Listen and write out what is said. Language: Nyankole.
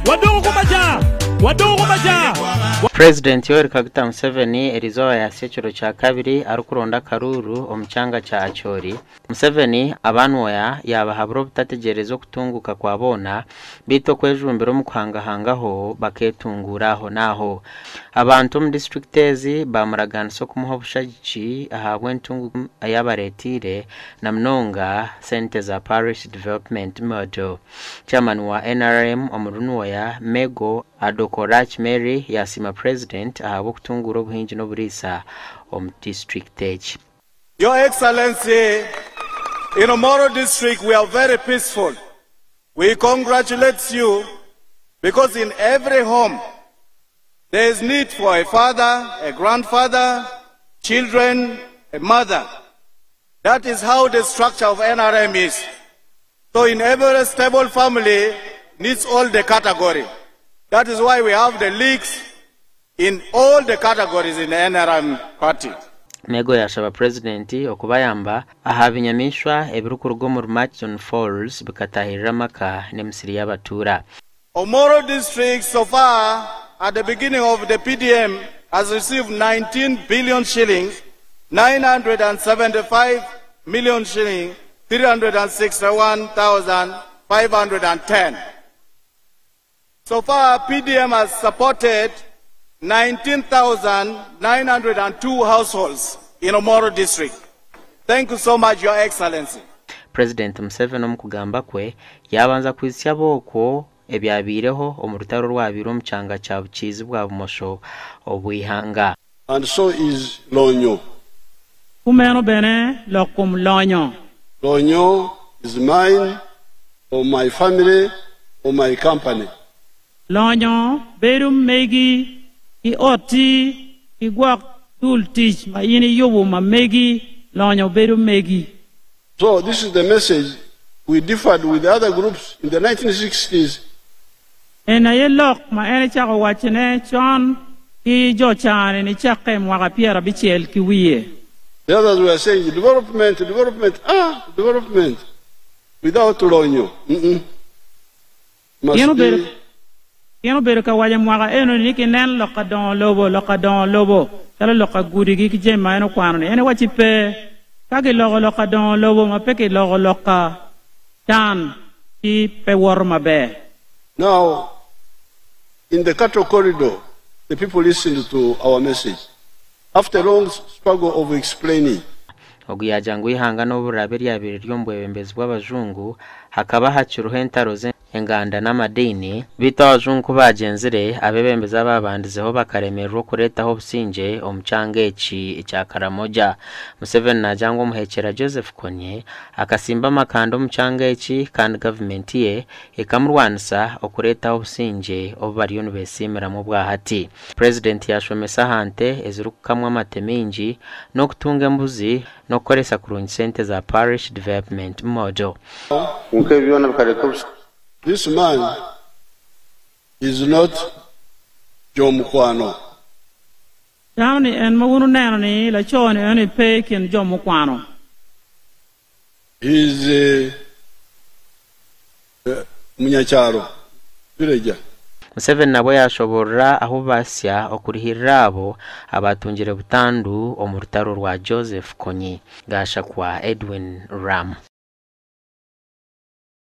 Waduku kumaca! Waduku kumaca! Purezidenti Yoweri Kaguta Museveni eriizooba yahitsya ekiro kya kabiri arikuronda akaruuru omu kyanga kya Acholi. Museveni abanwoya yaabahabura obutategyereza okutunguuka kwa boona beitu okwejumbira omu kuhangahangaho bakeetunguura aho n'aho. Abantu omu disiturikiti ezi baamuraganisa okumuha obushagiki ahabw'entunguuka ei abareeteire na munonga sente za Parish Development Model. Chairman wa NRM omuri Nwoya, Mego Adokorach Mary yaasiima Purezidenti ahabw'okutunguura obuhingi n'oburiisa omu disiturikiti egi. Your Excellency, in Omoro District we are very peaceful. We congratulate you because in every home there is need for a father, a grandfather, children, a mother. That is how the structure of NRM is. So in every stable family needs all the category. That is why we have the leagues in all the categories in the NRM party. Mego yaashaba Purezidenti okubayamba aha binyamaishwa ebirikuruga omuri Murchison Falls bikataahirira amaka n'emisiri y'abatuura. Omoro District so far at the beginning of the PDM has received 19 billion shillings, 975 million shillings, 361,510. So far, PDM has supported 19,902 households in Omoro District. Thank you so much, Your Excellency. Purezidenti Museveni omu kugamba kwe yaabanza kwitsya ab'okwo ebyabaireho omu rutaro orwabaire omu kyanga kya bukiizi bwa bumosho obw'eihanga. And so is Lonyo. Kumeno bene lok kom lonyo. Lonyo is mine or my family or my company. Lonyo bedo megi ki otti ki gwok dul tic ma in iyubo ma megi, lonyo bedo megi. So this is the message we differed with the other groups in the 1960s. En aye lok ma en ecako wacone con ki jo ca-ni nicakke i mwaka 70 ki wiye. The others were saying development, development, ah, development without lonyo, mm-mm, must Gin obedo, be. gin obedo ka waco i mwaka eno-ni ni kinen lok ka dongo lobo, lok ka dongo lobo, calo lok ka gudigi ki jami ma en okwano-ni. En ewacci pe. Ka giloko lok ka dongo lobo ma pe kiloko lok ka can, ci pe woto maber. Now, in the cattle corridor, the people listened to our message after a long struggle of explaining. Ogu yaagira ngu eihanga n'obu riraabe ryabaire riri omu bwebembezi bw'abajungu, hakaba hakiriho entaro z'enganda n'amadiini, beitu abajungu ku baagyenzire, abeebembezi abaabandizeho bakaremererwa okureetaho obusingye omu kyanga eki ekya Karamoja. Museveni naagira ngu omuheekyera Joseph Kony akasimba amakanda omu kyanga eki kandi gavumenti ye ekamurwanisa okureetaho obusingye obu bariyo nibeesiimiramu obwahati. Purezidenti yaashomesa aha nte ezirikukamwa amate maingi n'okutunga embuzi n'okukoresa kurungi sente za Parish Development Model. Kwonka ebi byona bikareeta obusaasi. This man is not Jomukwano. Dano ni en ma wun wuneno ni laco-ni enoni pe i kin jo mukwano. He is a munyakyaro, villager. Museveni nabwo yaashoboorora ahu basya okurihiirira abo abaatungire butandu omu rutaro rwa Joseph Kony. Gashakwa Edwin Ram.